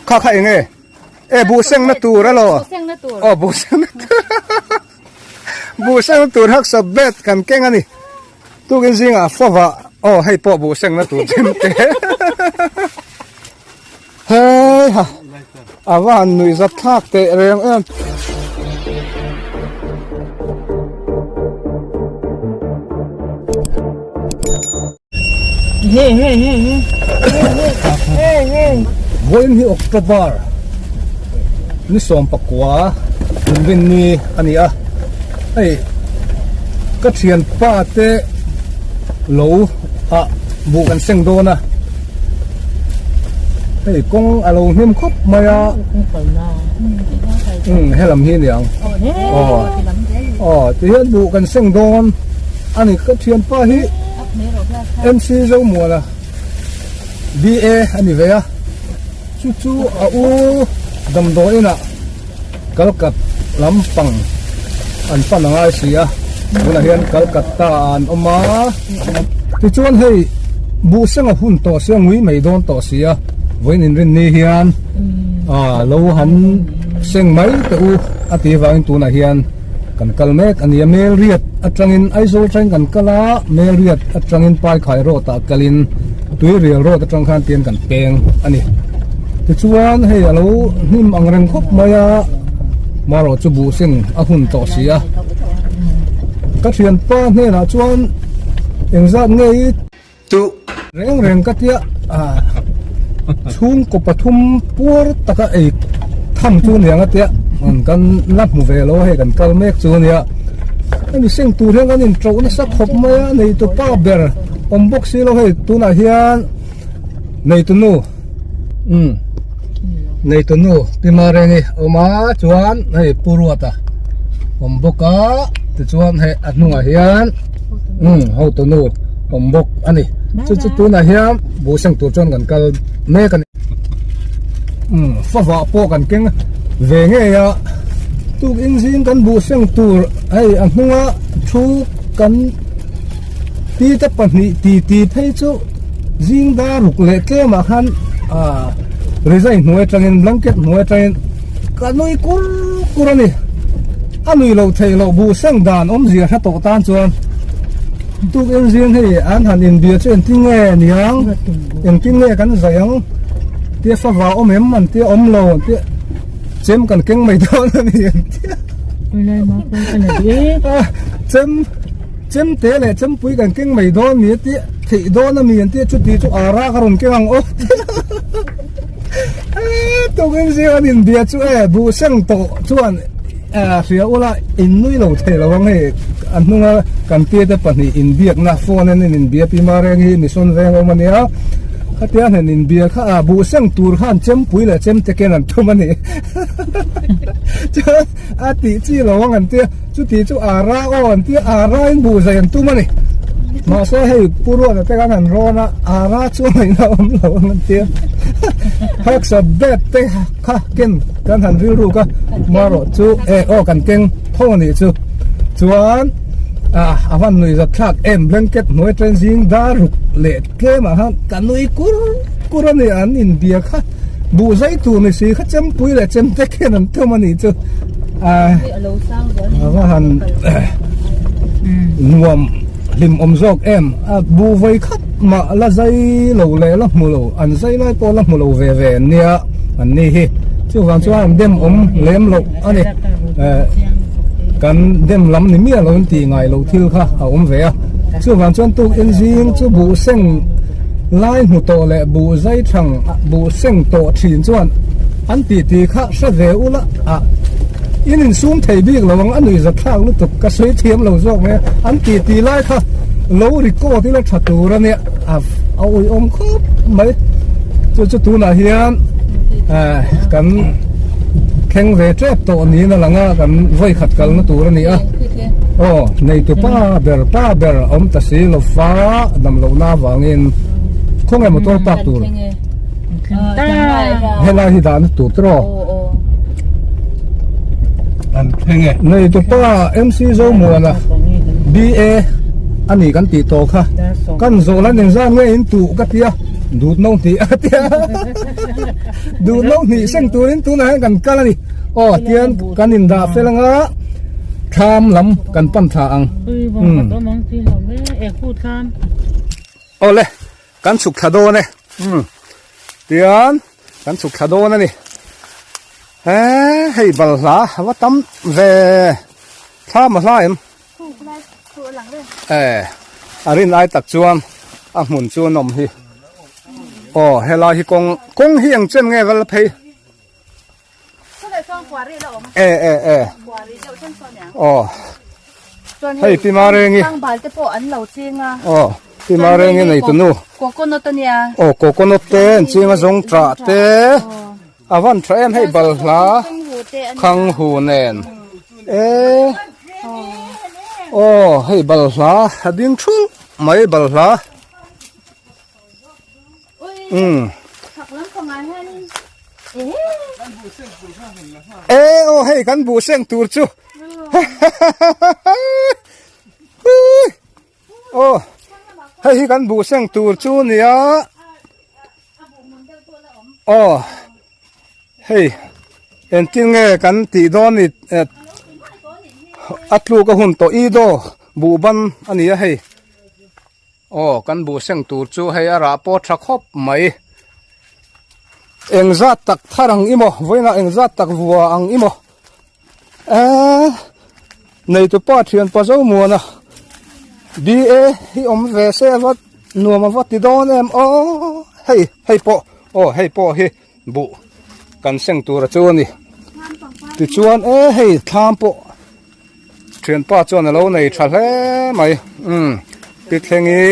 Kha kha eng e? E buh seng na tur alo. Buh seng na tur. Aw buh seng na tur. Buh seng na tur hak sap bet kan keng ani. Tukin zingah fawah aw hei pawh buh seng na tur chem te. Hei ha a va han nuih zat thlak teh reng em. Vawiin hi October ni 19 inrin ni a ni a hei ka thianpa te lo ah buh kan seng dawn a hei kawng a lo hnim khawp mai a umm helam hi a ni ang aw aw tihian buh kan seng dawn a ni ka thianpa hi. MC Zomuana BA a ni ve a, chu chu a u damdawi inah Kalkat lampang an pan a ngai si a, tunah hian Kalkatta ah an awm a, tichuan hei buhseng a hun tawh sia ngui mai dawn tawh si a, vawiin inrinni hian ah lo han seng mai teh u a tih avangin tunah hian. Kan kal mek a ni a, Melriat atangin Aizawl atangin kan kal a, Melriat atangin Paikhai road ah kalin Tuirial road atang khan tian kan peng a ni. Tichuan hei a lo hnim ang reng khawp mai a, marawh chu buh seng a hun tawh si a. Ka thianpa hnenah chuan engzat nge i Chu reng reng ka tia ah chhungkaw pathum puar taka ei tham chu niang a tia kan la hmu ve lo a hei kan kal mek chu ania hemi seng tur hian kan in to nasa khawp mai a neitu pa ber awm bawk si lo hei tunah hian neitu nu umm neitu nu pi Mareni awm a chuan hei Pu Ruata awm bawk a tichuan hei a hnungah hian. Umm hotu nu awm bawk a ni chu chu tunah hian buh seng tur chuan kan kal mek a ni umm favah pawh kan keng ve ngei a tuk in zing kan buh seng tur hei a hnunga thu kan ti te pahnih ti ti phei chu zing dar ruk leh tlemah khan ah rizai hnuai atangin blanket hnuai atangin ka nui kur kur a ni. A nui loh theih loh buh seng dan awmzia hre tawh tan chuan tuk en zing hei an han inbia chu engtin nge niang engtin nge kan zai ang tia fava awm em an tia awm lo an tia chem kan keng mai dawn a ni an tia chem chem te leh chempui kan keng mai dawn ni a tia theih dawn a mi an tia chuti chu ara ka rawn keng ang aw Tuk in zing an inbia chu e buh seng tawh chuan hria ula in nui lo thei lo ang hei a hnunga kan tia te pahnih inbiakna phone in an inbia pi Mareng hi mission veng awm ania khatia hnen inbia kha a buh seng tur khan chempui leh chemte ken an tum ani chuan a tih chi lo ang an tia chuti chu ara aw an tia ara in buh zai an tum ani mahse hei Pu Ruata te khan an rawn a ara chu ngaihna awm lo ang an tia hawksaw bat te kha ken kan han rilruk a marawh chu e aw kan keng tho a nih chu chuan ah a van nuih zat thlak em blanket hnuai atangin zing dar ruk leh tlem ah khan ka nui kur kur a ni an inbia kha buh zai tur ni si kha chempui leh chemte khian an tum a nih chu ah a va han nuam hlim awm zawk em a buh vawi khat mah la zai lo leh la hmu lo an zai lai pawh la hmu lo ve ve an nia an ni hi chuvang chuan an dem awm lem loh a ni eh kan dem lam ni miah lo in tih ngai loh thil kha a awm ve a chuvang chuan tuk in zing chu buh seng lai hmu tawh leh buh zai thang buh seng tawh thin chuan an tih tih kha hre ve ula ah in insum thei bik lo ang a nuih za thlak lutuk ka sawi thiam lo zawk mai a an tih tih lai kha lo record ila tha tur a nia a a uiawm khawp mai chu chu tunah hian eh kan thleng ve tep tawh niin a lang a kan vawi khat kalna tur a ni a aw neitu pa ber pa ber a awm ta si lo fa damlohna avangin khawnge motor park tur helai hi dahna tur te rawh an thleng e neitu pa MC Zomuana BA a ni kan tih tawh kha kan zawh lan engzat nge in tuh ka tia. Dut no hnih a tia Dut no hnih seng turin tunah hian kan kal a ni. Aw tian kan indah fel anga thlam lam kan pan thla ang. Umm. Awle kan chhuk thla dawn e. Umm. Tian kan chhuk thla dawn a ni. He hei balhla a va tam ve thlam a hla em. Eh a rin ai tak chuan a hmun chu an awm hi. Aw helai hi kawng kawng hi eng chen nge val phei. Eh eh eh. Aw. Hei pi Marengi. Aw pi Marengi nei tunu. Coconut ania. Aw coconut te an ching a zawng tah te. A van tha em hei balhla khang hu nen. E aw hei balhla a ding thul mai balhla. Umm. E aw hei kan buh seng tur chu. Aw hei hi kan buh seng tur chu nia. Aw hei engtin nge kan tih dawn ni a tluk a hun tawh i daw buh ban a ni a hei. Aw kan buh seng tur chu hei a rah pawh tha khawp mai. Engzat tak thar ang i maw vawiinah engzat tak vua ang i maw eee neitupa thianpa Zomuana BA hi awm ve se a va nuam a va ti dawn em aw hei hei pawh aw hei pawh hi buh kan seng tur a chu a ni tichuan e hei thlam pawh Thianpa chuan a lo nei tha hle mai umm pi thlengi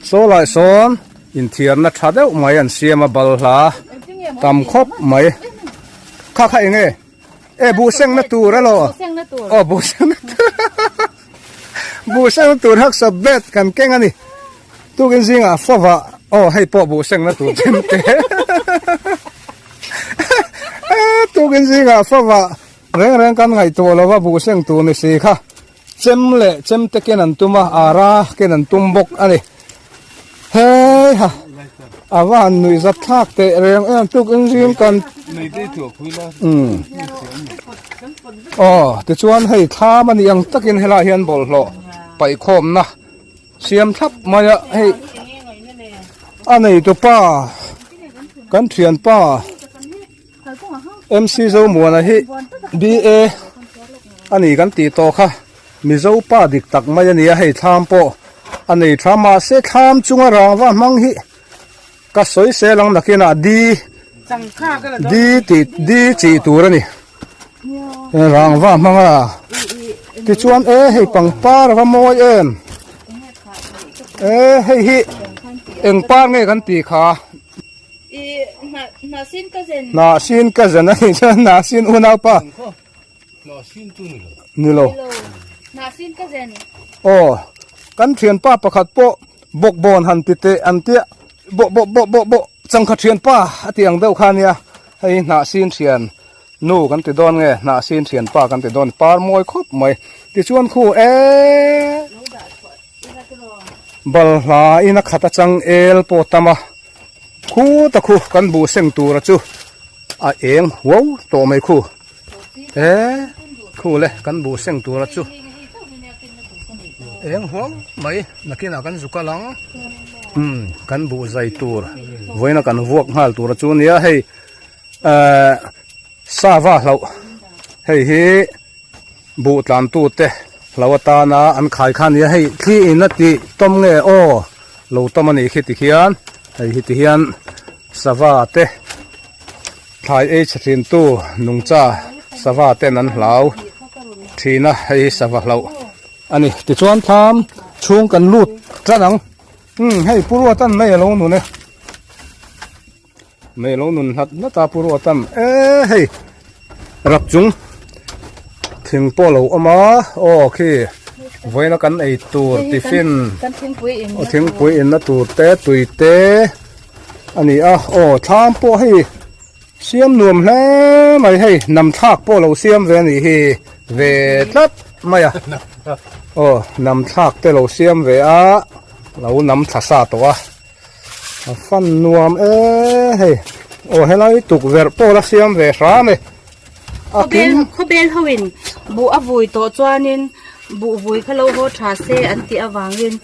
saw lai sawn inthiarna tha deuh mai an siam a balhla tam khawp mai kha kha eng nge e buh sengna tur elaw aw buh sengna tur buh sengna tur hak sap bet kan keng a ni tukin zingah fawva aw hei pawh buh sengna tur chem te tukin zingah fawva Reng reng kan ngaihtuah lo va, buh seng tur ni si kha chem leh chem te ken an tum a, ara ken an tum bawk a ni. Hei ha, a va han nuih zat thlak teh reng em tuk in zing kan umm aw tichuan hei thlam a nih ang takin helaiah hian bawlhhlawh paihkhawmna siam thlap mai a hei a neitupa kan thianpa. MC Zomuana hi BA a ni kan tih tawh kha Mizo pa dik tak mai a ni a hei thlam pawh a nei tha mahse thlam chunga rangva hmang hi ka sawi sel ang nakinah di di tih di chih tur a ni rangva hmang a tichuan e hei pangpar a va mawi em e hei hi eng par nge kan tih kha. Hnah sin ka zen a nih chuan hnah sin unaupa ni lo aw kan thianpa pakhat pawh bawkbawn han ti teh an tia bawh bawh bawh bawh bawh changkha thianpa a tih ang deuh kha ania hei hnah sin thian nu kan ti dawn nge hnah sin thianpa kan ti dawn par mawi khawp mai tichuan khu eee. Balhla in a khat atang el pawh tam a, khu ta khu kan buh seng tura chu a eng huau tawh mai khu e khu le kan buh seng tura chu eng huau mai nakinah kan zuk a lang umm kan buh zai tur vawiina kan vuak nghal tura chu nia hei ehh sava hlauh hei hi. Buh tlantute hlo atana an khai kha nia hei thli in a tih tawm nge aw lo tawm a nih khi ti khian hei hi ti hian sava te thlai ei chhe thin tu nungcha sava ten an hlau thin a hei hi sava hlauh a ni tichuan thlam chhung kan lut tan ang umm hei pu ruatan mai a lo nun e Mei lo nun hlat hlat a pu Ruatan e hei rap chung thing pawh lo awm a aw khi vawiina kan ei tur tiffin aw thingpui inna tur te tui te a ni a aw thlam pawh hei siam nuam hle mai hei nam thlak pawh lo siam ve a nih hi ve tlat mai a aw nam thlak te lo siam ve a lo nam thla sa tawh a. A fan nuam e hei aw helai tukverh pawh la siam ve hram e a kim khawbel ho in buh a vui tawh chuanin buh vui kha lo haw tha se an tih avangin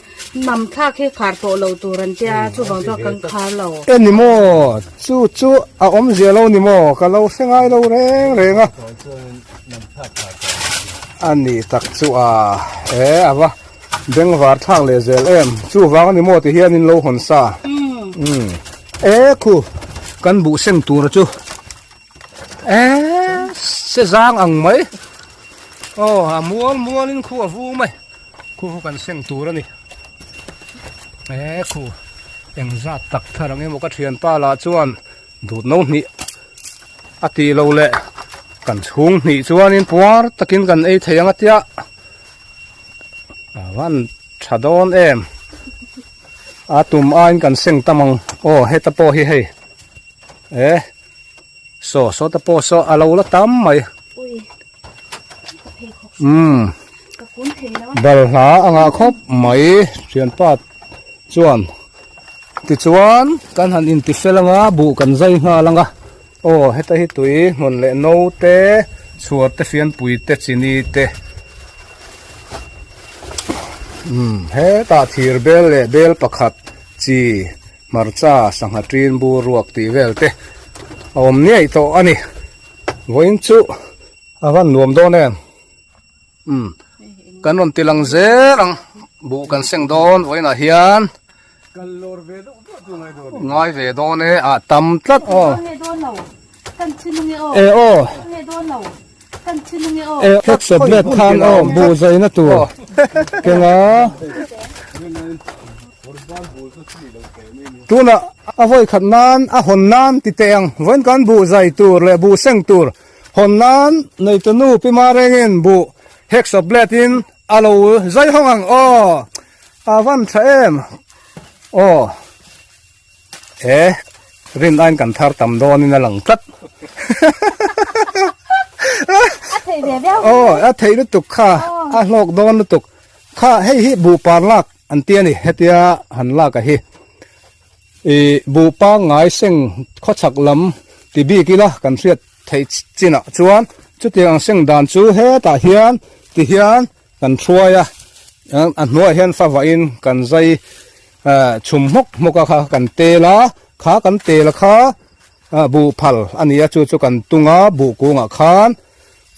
nam thlak hi khar tawh lo tur an tia chuvang chuan kan khar lo. E ni maw chu chu a awmzia lo ni maw ka lo hre ngai lo reng reng a a ni tak chu a e a va. Bengvar thlak leh zel em? Chuvang a ni maw ti hian in lo hawn sa. Umm. E khu kan buh seng tura chu e se zang ang mai. Aw a mual mual in khu a vung mai. Khu khu kan seng tur a ni. E khu engzat tak thar ang emaw ka thianpa lah chuan dut no hnih a tih lo leh kan chhung hnih chuanin puar takin kan ei thei ang a tia. A van tha dawn em a tum aiin kan seng tam ang aw heta pawh hi hei e saw saw te pawh saw a lo la tam mai umm balhla a ngah khawp mai thianpa chuan tichuan kan han inti fel anga buh kan zai nghal anga aw heta hi tui hmun leh no te chhuar te fianpui te chini te umm hetah thir bel leh bel pakhat chi hmarcha sangha tin bur ruak tih vel te a awm ngei tawh a ni vawiin chu a van nuam dawn em. Umm kan rawn ti lang zel ang buh kan seng dawn vawiinah hian ngai ve dawn e ah tam tlat aw e aw e heksa blet khan aw buh zaina tur kenga tunah a vawi khat nan a hawn nan ti teh ang vawiin kan buh zai tur leh buh seng tur Hawn nan neitu nu Pi Marengin buh hacksaw blade in a lo zai hawng ang aw a van tha em aw e rin aiin kan thar tam dawn in a lang tlat a thei ve viau aw a thei lutuk kha a hlawk dawn lutuk kha hei hi buh par lak an ti a ni hetia han lak a hi. Ih buh pangngai seng khawchhak lam ti bik ila kan hriat theih chinah chuan chutiang ang seng dan chu hetah hian ti hian kan hruai a, a hnuaiah hian fa vahin kan zai chhum hmawk hmawk a kha kan tel a, kha kan tel kha buh phal a ni a chu chu kan tung a buh kungah khan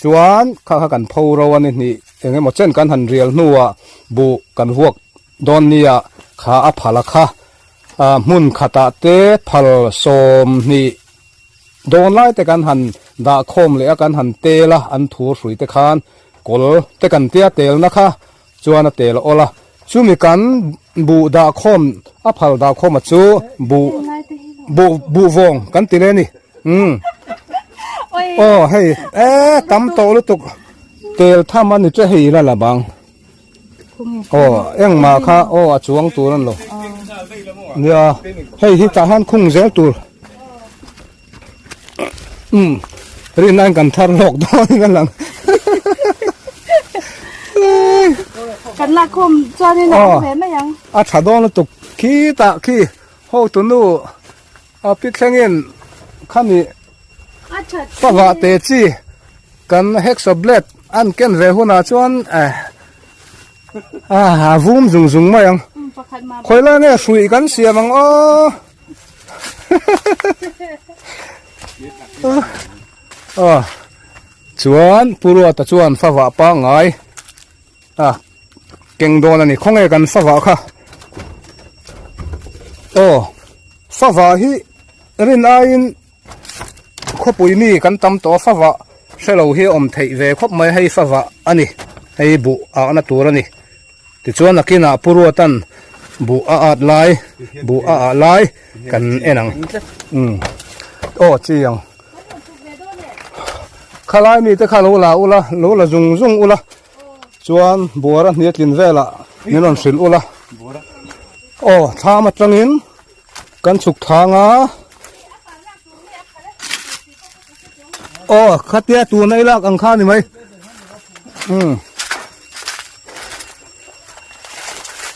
chuan kha kha kan pho ro a ni hnih eng emaw chen kan han rial hnuah buh kan vuak Dawn nia kha a phal a kha hmun khatah te phal 20 dawn lai te kan han dah khawm leh a kan han tel a an thur hrui te khan kawl te kan tia telna kha chuan a tel a awl a chumi kan buh dah khawm a phal dah khawm a chu buh buh buh vawng kan ti leh a ni umm aw hei e tam tawh lutuk tel tham a ni che hei ila la bang. Aw engmah kha aw a chuang tur an lo nia hei hi tah hian khung zel tur um rin aiin kan thar lawk dawn in a lang kan lak khawm chuanin a awm ve mai ang a tha dawn lutuk khitah khi hotunu a pi thlengin khami Pavah te chi kan hacksaw blade an ken ve hunah chuan eh a vum zung zung mai ang. Khawi lai nge hruih kan siam ang aw. Aw chuan Pu Ruata chuan favah pangngai a keng dawn a ni. Khawnge kan favah kha? Aw favah hi rin aiin Khawpui mi kan tam tawh a favah hrelo hi a awm theih ve khawp mai hei favah a ni hei buh ahna tur a ni tichuan nakinah Pu Ruatan buh a at lai buh a ah lai kan en ang umm aw chi ang khalai mite kha lo la ula lo la zung zung ula chuan buara hniat tlin velah min rawn hrilh ula aw thlam atangin. Kan chhuk thang a. Aw khatia tuna i lak ang kha ni mai. Um.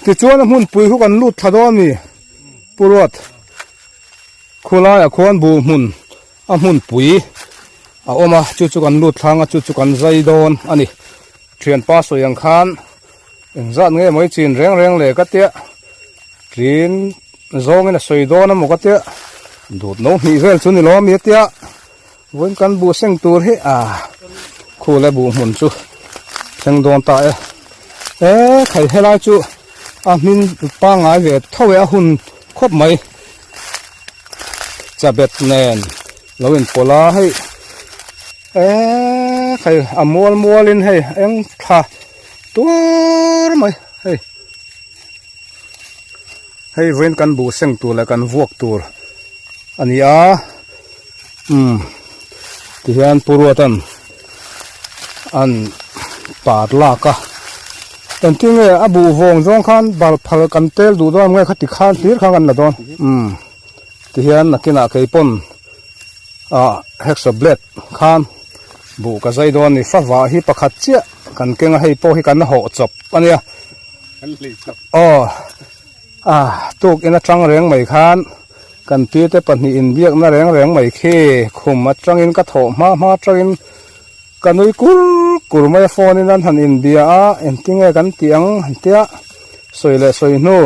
Tichuan a hmunpui khu kan lut thla dawn mi. Pu Ruat. Khulaiah khuan buh hmun a hmunpui a awm a, chu chu kan lut thlang a, chu chu kan zai dawn a ni. Thianpa sawi ang khan engzat nge maw i chin reng reng le ka tia, tlin zawngin a sawi dawn a maw ka tia, dut no hnih vel chu ni lo ami a tia, vawiin kan buh seng tur hi a khul e buh hmun chu thleng dawn ta e. E khai helai chu a hmin pangngai ve tho e a hun khawp mai. Chabet nen lo inpawlh a hei eee hei a mual mual in hei eng thla tuar mai hei hei vawiin kan buh seng tur leh kan vuak tur a ni a umm tihian Pu Ruata'n an par lak a engtin nge a buh vawng zawng khan bal phal kan tel duh dawn nge khati khan hlir khan kan la dawn umm tihian nakinah keipawn ah hacksaw blade khan buh ka zai dawn a ni favah hi pakhat chiah kan keng a hei pawh hi kan hawh chawp a nia aw. A tuk in atang reng mai khan kan pi te pahnih inbiakna reng reng mai khi khum atangin ka thawh hma hma atangin ka nui kur kur mai a phone in an han inbia a engtinge kan tih ang han tia sawi leh sawi hnu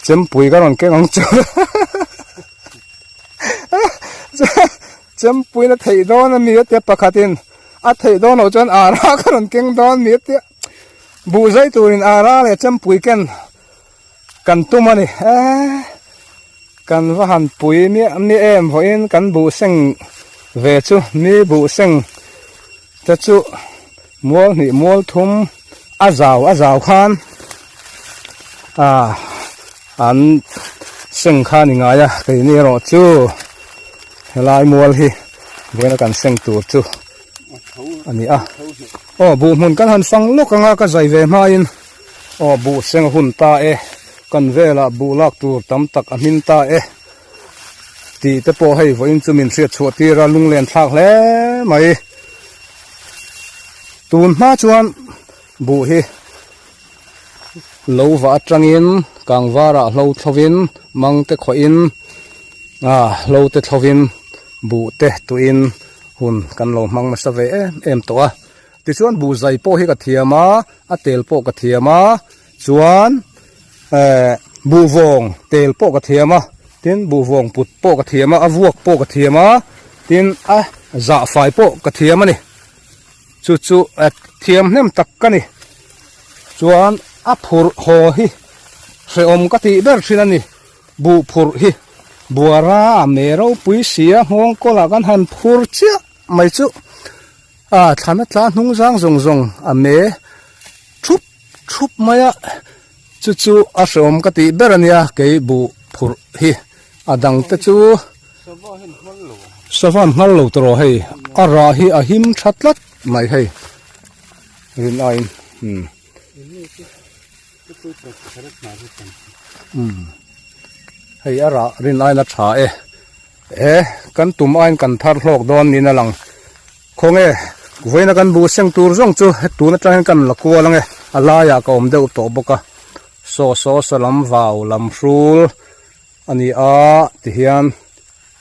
chempui ka rawn keng ang chu chempui na theih dawn a mi a tia pakhatin a theih dawn loh chuan ara ka rawn keng dawn mi a tia. Buh zai turin ara leh chempui ken kan tum a ni eee kan va han pui miah miah em vawiin kan buh seng ve chu mi buh seng te chu mual hnih mual thum a zau a zau khan ah an seng kha a ni ngai a keini erawh chu helai mual hi vawiin a kan seng tur chu. a ni a aw buh hmun kan han fang lawk anga ka zai ve hmain aw buh seng a hun ta e kan velah buh lak tur tam tak a hmin ta e tih te pawh hei vawiin chu min hriat chhuah tir a lunglen thlak hle mai tun hma chuan buh hi lo vah atangin kangvarah hlo thlovin mang te khawhin ah hlo te thlovin buh te tuiin hun kan lo hmang nasa ve em em tawh a tichuan buh zai pawh hi ka thiam a a tel pawh ka thiam a chuan eh buh vawng tel pawh ka thiam a tin buh vawng put pawh ka thiam a a vuak pawh ka thiam a tin a zah fai pawh ka thiam a ni chu chu thiam hnem tak ka ni chuan a phurh haw hi hrehawm ka tih ber thin a ni. Buh phurh hi buara a me ropui si a nghawng kawlah kan han phur chiah mai chu a thlan a tla hnung zang zawng zawng a me thup thup mai a chu chu a hreawm ka tih ber a nia kei buh phurh hi a dang te chu sava an nghal lo tawh hei a rah hi a him tha tlat mai hei rin aiin umm. Hei a rah rin aiin a tha e e kan tum aiin kan thar hlawk dawn niin a lang khawnge vawiina kan buh seng tur zawng chu tun atang hian kan la kual ange a laiah ka awm deuh tawh bawk a saw saw saw lam vau lam hrul a ni a tihian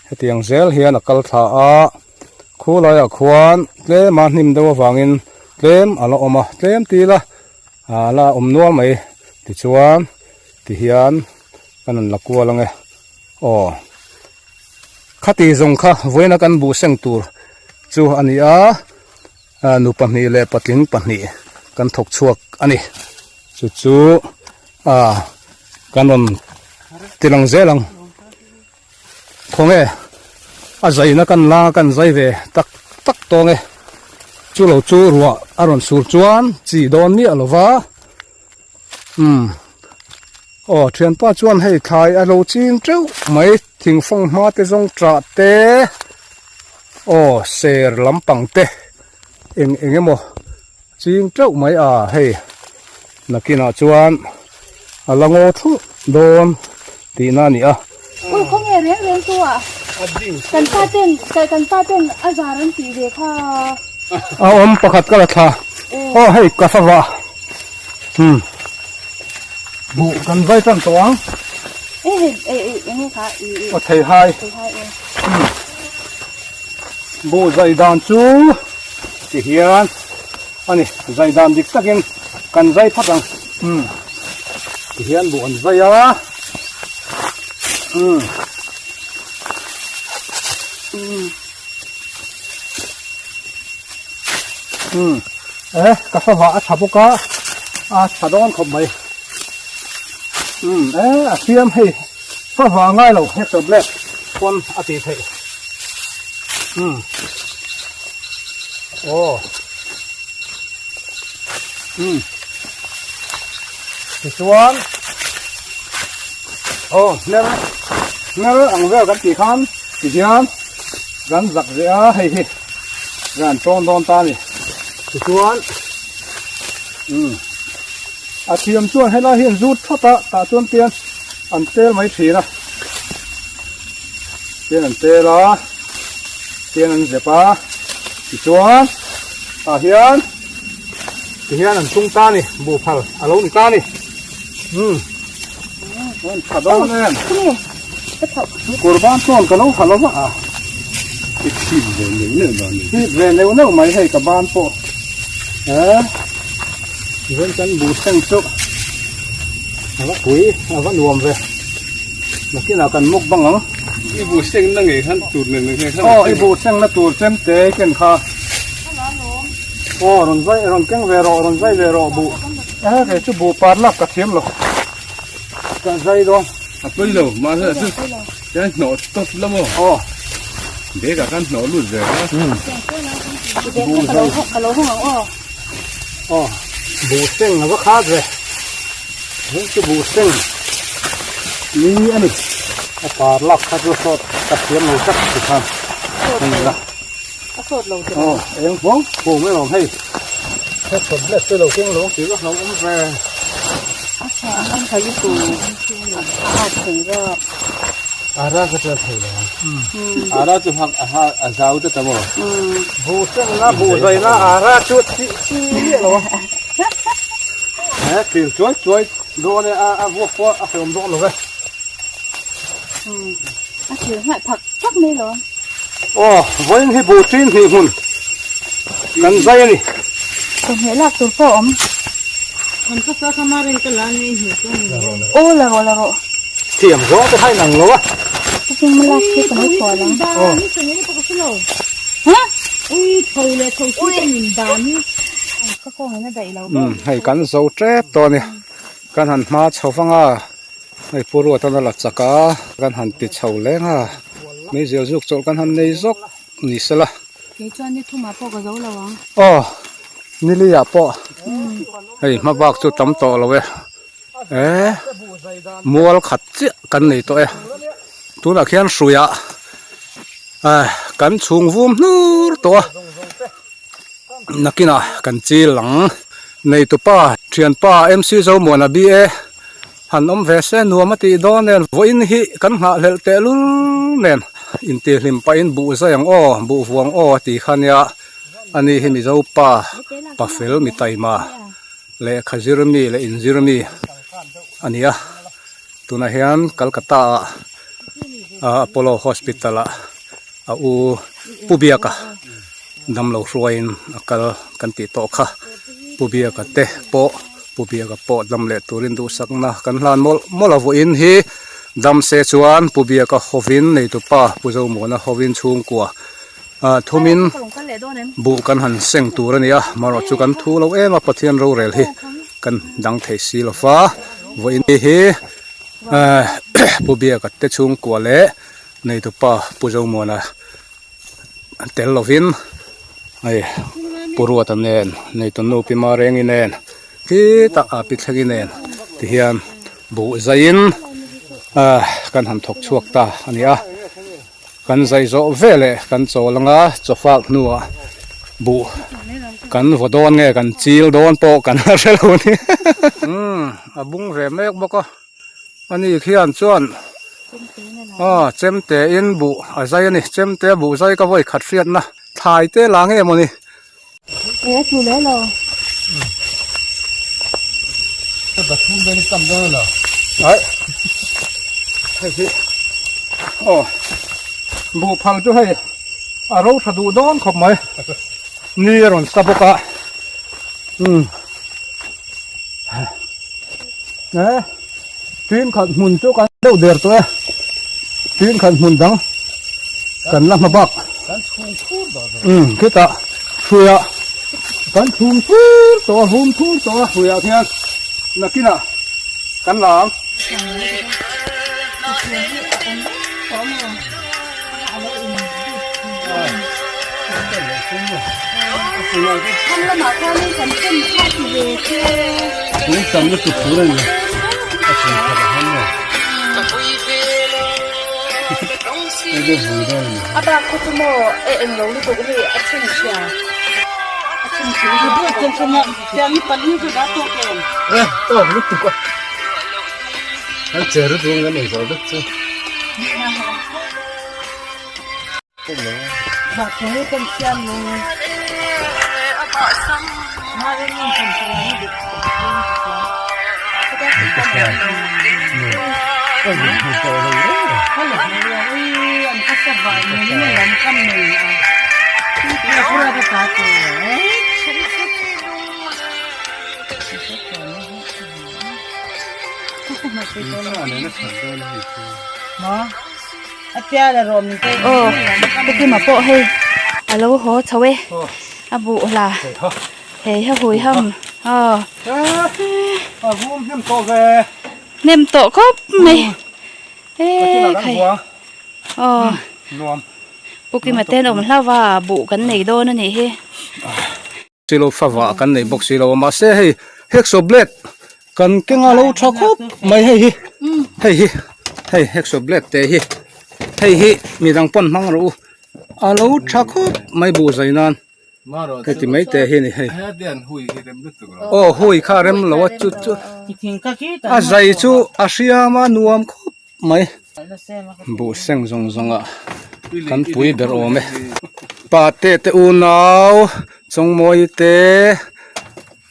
hetiang zel hian a kal thla a khulaiah khuan tlem a hnim deuh avangin tlem a la awm a tlem til a. A la awm nual mai tichuan tihian kan rawn la kual ange aw khati zawng kha vawiina kan buh seng tur chu a ni a nu pahnih leh patling pahnih kan thawk chhuak a ni chu chu a kan rawn ti lang zel ang khawnge a zaina kan la kan zai ve tak tak tawng e chu lo chu ruah a rawn sur chuan chi dawn miah lo va umm aw thianpa chuan hei thlai a lo ching teuh mai thingfang hma te zawng tah te aw ser lampang te eng eng emaw ching teuh mai a hei nakinah chuan a la ngaw thulh dawn tihna a ni a. Ui khawnge reng reng chu ah kan pa ten kan pa ten a zar an tih ve kha. A awm pakhat ka la thla aw hei ka fa vah hmm buh kan vai tan tawh ang. Aw theihai. Buh zai dan chu ti hian a ni zai dan dik takin kan zai phawt ang ti hian buh an zai a e ka favah a tha bawk a a tha dawn khawp mai e a siam hei favah a ngai lo hector black pawn a tih theih um aw um tichuan aw hmer hmer ang vel kan tih khan tihian kan zak ve a hei hi kan tawn dawn ta a ni tichuan um a thiam chuan helai hi an zut thawt a tah chuan tian an tel mai thin a tian an tel a tian an zep a tichuan tah hian tihian an tung ta a ni buhphal a lo ni ta a ni umm an tha dawn em kurban chuan ka lo ha lo va a chhip ve neuh neuh dan ni chhip ve neuh neuh mai hei ka ban pawh eh tichuan kan buh seng chu a va pui a va nuam ve. Nakinah kan muk bang ang. I buh sengna ngei khan tur nen ngei khan. Aw i buh sengna tur chemte ken kha. Aw rawn zai rawn keng ve rawh rawn zai ve rawh buh. E kei chu buh par lak ka thiam lo. Ka zai dawn. A pawi lo mahse chu kan hnawh tawp la maw. Aw. Bag ah khan hnawh lut ve kha. Buh zai. Ka lo hung ang aw. Aw buh seng a va khat ve. Heng chu buh seng ni a ni a par lak kha chu sawt ka thiam lo tak ti khan hei la a sawt lo te aw eng huang huang mai lawm hei he tablet te lo keng lo ang tih vak lo awm ve a tha a tha lutuk a at thei rawk ara ka tel thei lo ara chu hak a ha a zau te ta maw buh seng na buh zai na ara chu chi chi lo He thil chuai chuai dawn e a a vuak pawh a hrehawm dawn lo ve. A thil nghah phak phak mai lo. Aw, vawiin hi buh chin hnih hmun kan zai a ni. Chawhmeh lak tur pawh a awm. Kan khawsa kha ma reng ka la nei hnih chu a ni lo. Aw la rawh la rawh. Thiam zawng te kha inang lo a. Chutting ma lak khi ka lo chhuah lang. Aw. Ha? Ui tho leh tho si ka min dan hi. Ka kawngin a daih lo ber. Umm hei kan zo tep tawh a ni. Kan han hma chho vang a, hei Pu Ruatan a la chak a, kan han ti chho leng a, meizial zuk chawlh kan han nei zawk ni sela. Kei chuan ni thumah pawh ka zo lo ang. Aw nili ah pawh hei hma bak chu tam tawh lo e. E mual khat chiah kan nei tawh e tunah khian hruiah ah kan chhung vum hnur tawh a nakinah kan chil ang neitupa thianpa MC Zomuana BA han awm ve se nuam a tih dawn nen vawiin hi kan nghahhlelh tehlul nen intihhlim pahin buh zai ang aw buh vuang aw a ti kha nia ani hi Mizo pa pafel mi taima. Lehkha zir mi leh inzir mi a ni a tunah hian Calcutta ah Apollo hospital ah a u Pu Biaka damlo hruaiin a kal kan tih tawh kha Pu Biaka te pawh Pu Biaka pawh dam leh turin duhsakna kan hlan mawlh mawlh a vawiin hi dam se chuan Pu Biaka hovin neitupa Pu Zomuana hovin chhungkua Ah thumin buh kan han seng tur a ni a marawh chu kan thu lo em a Pathian rorel hi kan dang thei si lo va vawiin hi ah Pu Biaka te chhungkua leh neitupa Pu Zomuana tel lovin hei Pu Ruata nen neitu nu Pi Marengi nen khitah ah Pi Thlengi nen tihian buh zaiin ah kan han thawk chhuak ta a ni a. Kan zai zawh ve leh kan chawl anga chawfak hnuah buh kan vaw dawn nge kan chil dawn pawh kan la hre lo ni umm a bung ve mek bawk a ani khian chuan aw chemte in buh a zai a ni chemte a buh zai ka vawi khat hriatna thlai te la nge mawni. E a tlu leh lo. Bathroom vel i tam dawn a lo. Ai. Hei hi aw buh phal chu hei a ro tha duh dawn khawp mai ni a rawn sa bawk a umm e tin khat hmun chu kan deuh der tawh e tin khat hmun dang kan la hma bak umm khitah hruiah kan chhum thur tawh a hum thur tawh a hruiah khian nakinah kan la ang. A bak khaw chu maw e englo lutuk hi a chhunchhia a chhunchhia E tawk lutuk a kan che ru duang kan ei zawh vek chu. Aw ka kima pawh hei a lo haw chho e a buh la hei ha hui ham aw hnem tawh khawp mai e khai aw pu kima te an awm hlauh a buh kan nei dawn a nih hi. Silo fava kan nei bawk silo a mahse hei hacksaw blade kan kenga lo tha khawp mai hei hi hei hi hei hacksaw blade te hi hei hi midang pawn hmang rawh u a lo tha khawp mai buh zai nan heti mai te hi a ni hei aw hui kha a rem lo a chu chu a zai chu a hriam a nuam khawp mai buh seng zawng zawng ah kan pui ber awm e pate te unau chawngmawi te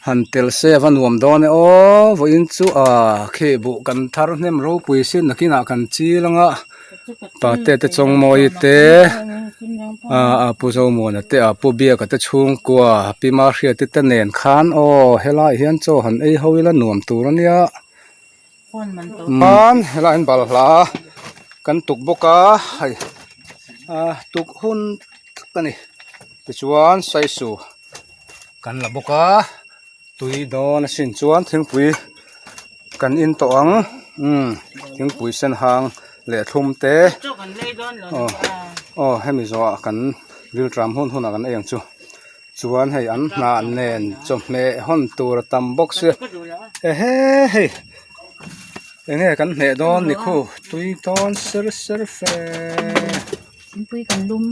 han tel se a va nuam dawn e aw vawiin chu ah khi buh kan thar hnem ropui sin nakinah kan chil anga pate te chawngmawi te ah a pu Zomuana te a pu Biaka te chhungkua pi Mahriati te nen khan aw helaiah hian chaw han ei ho ila nuam tur ania. Khan helaiah hian balhla kan tuk bawk a hei ah tuk hun tak a ni tichuan saisu kan la bawk a tui dawn asin chuan thingpui kan in tawh ang umm thingpui sen hang leh thlum te aw aw hemi zawhah kan rilṭam hun hunah kan ei ang chu. Chuan hei an hnah nen chawhmeh hawn tur a tam bawk sia ehe hei enge kan hneh dawn ni khu tui dawn ser ser fe thingpui kan lum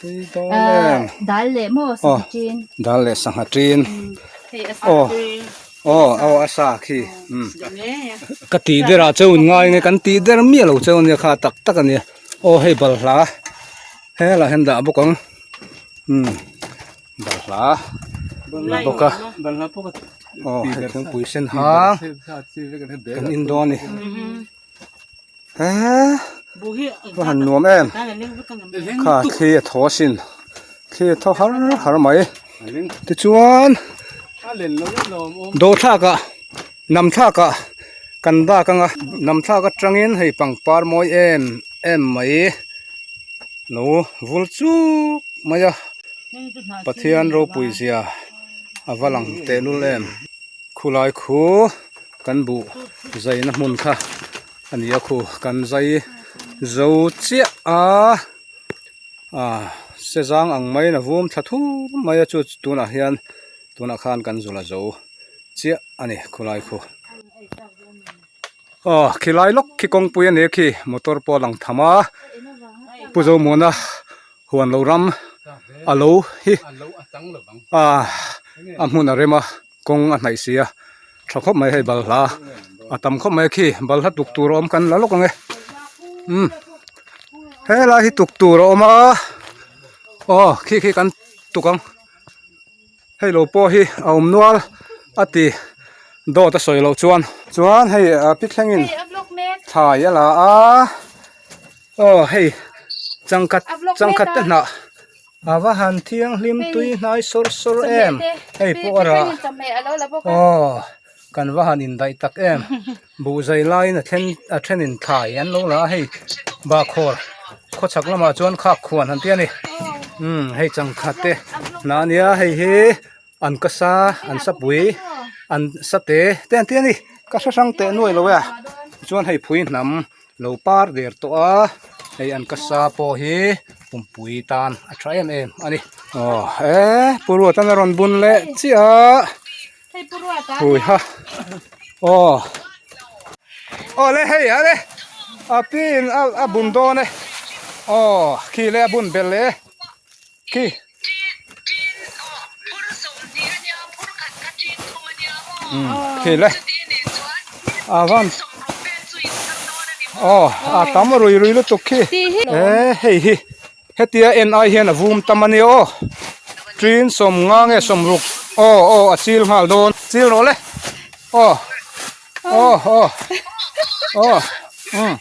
tui dawn em dal leh maw sangha ṭin dal leh sangha ṭin aw aw aw a sa khi ka tih der ah cheu in ngai nge kan tih der miah lo cheu ania kha tak tak ania aw hei balhla helaiah hian dah bawk ang. Umm balhla bawk a aw hei thingpui sen hang kan in dawn a ni eee va han nuam em kha thli a thaw asin thli a thaw har har mai tichuan dawhthlak ah nam thlak ah kan dak ang a nam thlak atangin hei pangpar mawi em em mai. Lo vul chuk mai a, Pathian ropui zia a va lang tehlul em. Khulai khu kan buh zaina hmun kha a ni a khu kan zai zo chiah a, ah sezang ang maiin a vum thla thur mai a chu tunah hian tunah khan kan zula zo chiah a ni khulai khu. Aw khilai lawk khi kawngpui a ni khi motor pawh a lang tham a Pu Zomuana huan lo ram a lo hi ah a hmun a rem a kawng a hnaih si a tha khawp mai hei balhla a tam khawp mai khi balhla tuk tur a awm kan la lawk ang e umm helai hi tuk tur a awm a aw khi khi kan tuk ang. Hei lo pawh hi a awm nual a ti dawt a sawi loh chuan chuan hei pi thlengin. Thlai a la a aw hei changkhat changkhat te hnah a va han thianghlim tui hnai sawr sawr em hei pawh a rah aw kan va han indaih tak em buhzai laiin a then a thenin thlai an lo la a hei bahkhawr khawchhak lamah chuan khak khuan han ti a ni umm hei changkhat te hnah a nia hei hi. An ka sa an sa pui an sa te te an ti a ni ka hre hrang teh nuai lo e chuan hei phui hnam lo par der tawh a hei an ka sa pawh hi pumpui tan a tha em em a ni aw e pu ruat an a rawn bun leh chiah a hui ha aw aw le hei a le a pi in a bun dawn e aw khi le a bun belh leh e khi. Khi le a van aw a tam rui rui lutuk khi e hei hi hetia en ai hian a vum tam a nia aw ṭin sawmnga nge sawmruk aw aw a chil nghal dawn chil rawh le aw aw aw aw um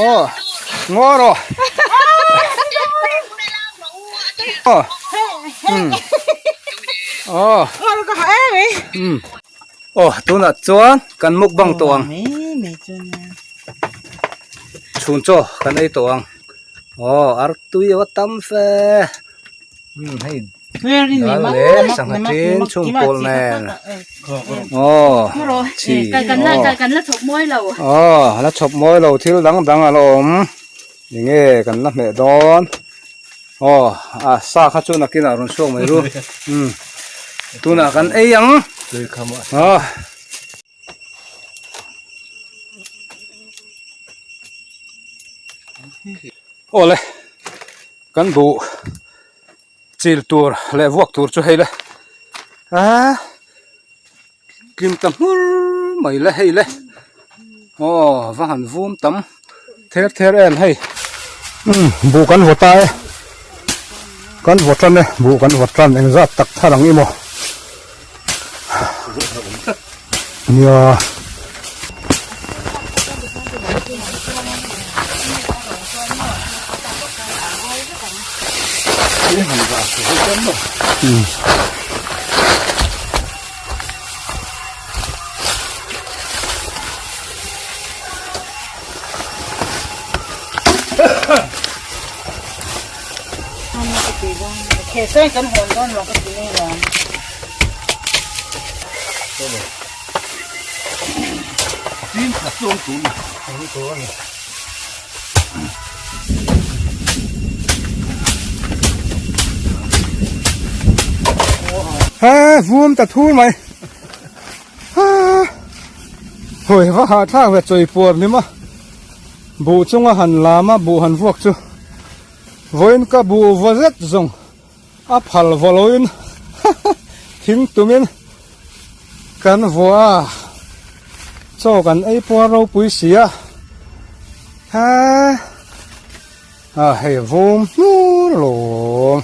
aw ngaw rawh aw um aw um aw tunah chuan kan mukbang tawh ang chhun chaw kan ei tawh ang aw artui a va tam fe. Um hei dal leh sangha tin chhungkawl nen aw chi aw la chhawp mawi lo thil dang dang a la awm enge kan la hmeh dawn aw a sa kha chu nakinah rawn chhuak mai ru um tunah kan ei ang aw. Awle kan buh chil tur leh vuak tur chu hei le aaa tling ta hmur mai le hei le aw va han vum tam ther ther em hei umm buh kan vaw ta e kan vaw tan e buh kan vaw tan engzat tak thar ang i maw nia. He vum ta thur mai hawi va hah thlak ve chawi puar hlim a buh chunga han lam a buh han vuak chu vawiin ka buh va zet zawng a phal vaw loin thing tumin kan vua a chaw kan ei puar ropui si a he a hei vum hnur lawm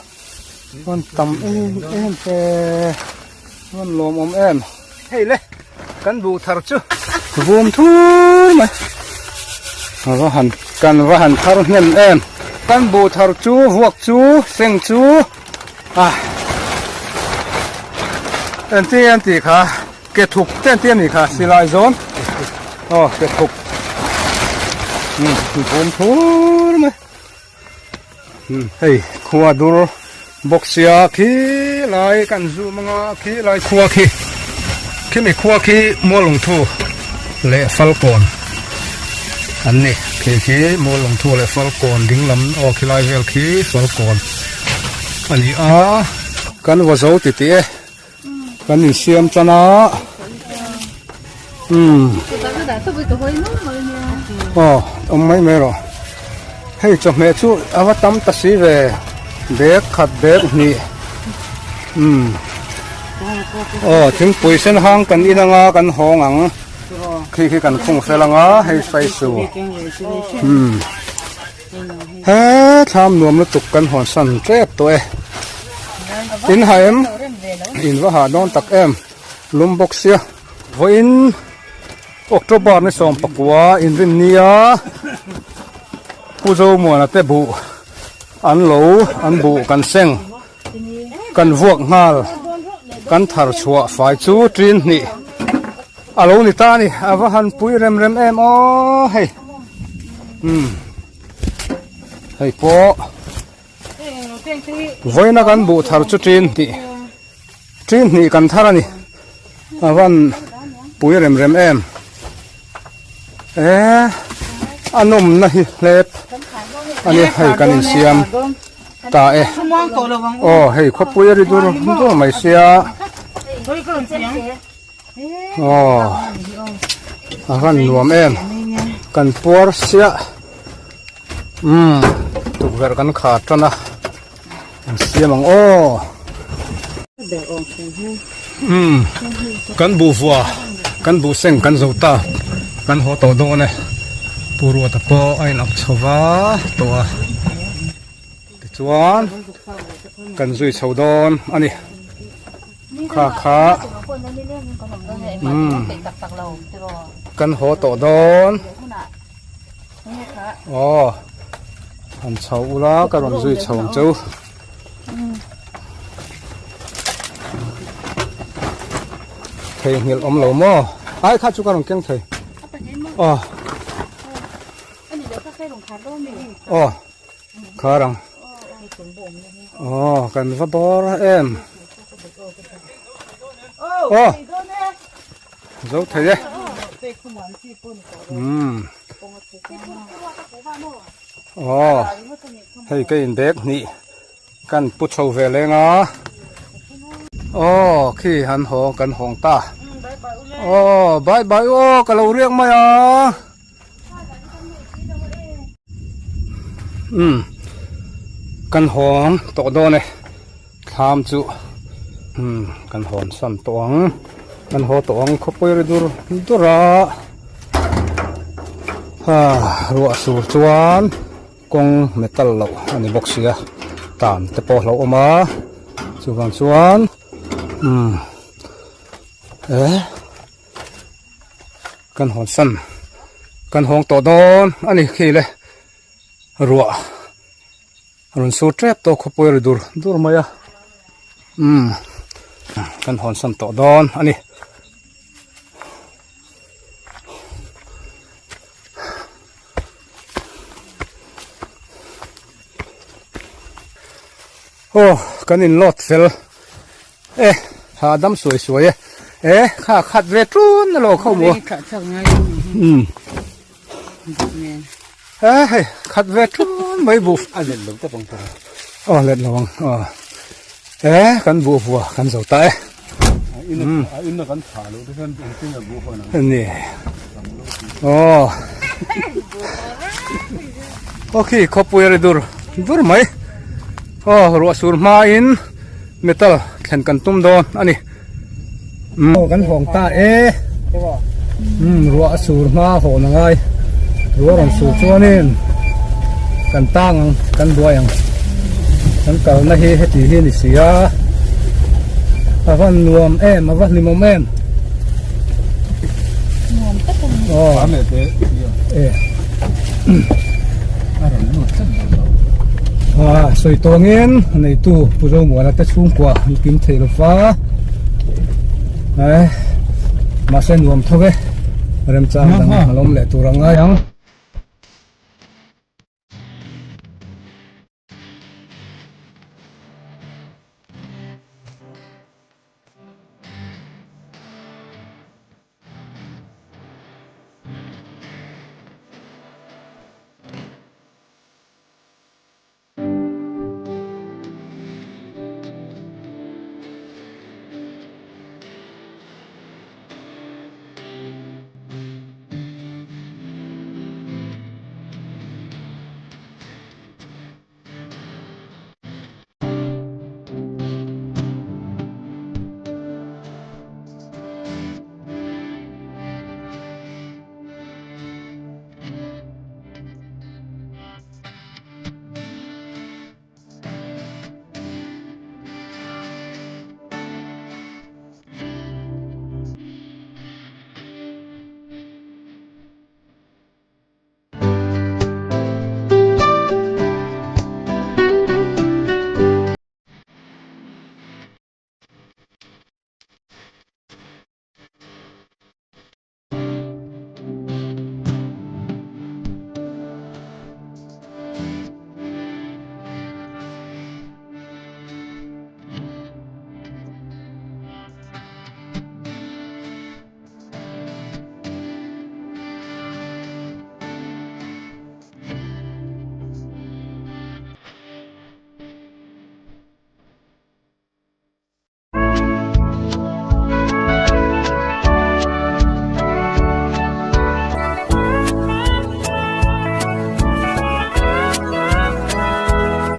rawn tam em em te rawn lawmawm em hei le kan buh thar chu vum thur mai a va han kan va han thar hnem em kan buh thar chu vuak chu seng chu a engtin an tih kha ke thuk te an ti a nih kha silai zawn aw ke thuk um vum thur mai. Hei khua dur bawk sia khi lai kan zoom anga khi lai khua khi khimi khua khi Mualungthu leh Falkawn an ni khi khi Mualungthu leh Falkawn ding lam aw khi lai vel khi Falkawn a ni a kan vaw zo ti tih e kan insiam tan a umm aw awm mai mai rawh hei chawhmeh chu a va tam ta si ve bag khat bag hnih umm aw thingpui sen hang kan in anga kan hawng ang khi khi kan khung fel anga hei faisu umm he thlam nuam lutuk kan hawn san tep tawh e in ha em in va ha dawn tak em lum bawk sia vawiin. October ni 19 inrinnia Pu Zomuana te buh an lo an buh kan seng kan vuak nghal kan thar chhuah fai chu tin hnih a lo ni ta a ni a va han pui rem rem em aw hei umm hei pawh vawiina kan buh thar chu tin hnih tin hnih kan thar a ni a van pui rem rem em e a nawmna hi hlep a ni hei kan insiam ta e aw hei khawpui a ri dur dur mai sia aw a van nuam em kan puar siah umm tukverh kan khar tan a an siam ang aw umm kan buh vua kan buh seng kan zo ta kan haw tawh dawn e pu ruata pawh a in up chho va tawh a tichuan kan zui chho dawn a ni. Kha kha umm kan haw tawh dawn aw han chho ula ka rawn zui chho ang cheu theihnghilh awm lo maw ai kha chu ka rawn keng thei aw aw. Khar ang aw kan va bawr em aw zo thei e umm aw hei ka in bag hnih kan pu chho ve leng a aw khi han haw kan hawng ta aw bye bye aw ka lo riak mai a. Umm kan hawng tawh dawn e thlam chu umm kan hawn san tawh ang kan haw tawh ang khawpui ri dur dur a ah ruah sur chuan kawng metal loh a ni bawk sia tan te pawh a hlauhawm a chuvang chuan umm eh. Kan hawn san kan hawng tawh dawn a ni khi le ruah a rawn sur tep tawh khawpui a ri dur dur mai a umm kan hawn san tawh dawn a ni. Aw kan in load fel e ha dam suai suai e e kha khat ve tun a lo kho mu um e hei khat ve tun mai bu a let lo ta pang ta aw let lo ang aw e kan bu vua kan zo ta e a in na kan tha lo te khan engtin a bu huan ang ni aw okay khawpui a ri dur dur mai aw ruah sur hma in metal thlen kan tum dawn a ni umm kan hawng ta e umm ruah a sur hma hawn a ngai ruah rawn sur chuanin kan tang ang kan buai ang kan kalna hi heti hi a ni si a a va nuam em a va hlimawm em nuam tak a ni aw e Ah, sawi tawngin neitu Pu Zomuana te chhungkua an kim thei lo va eh mahse nuam tho e remchang dang a lawm leh tur a ngai ang.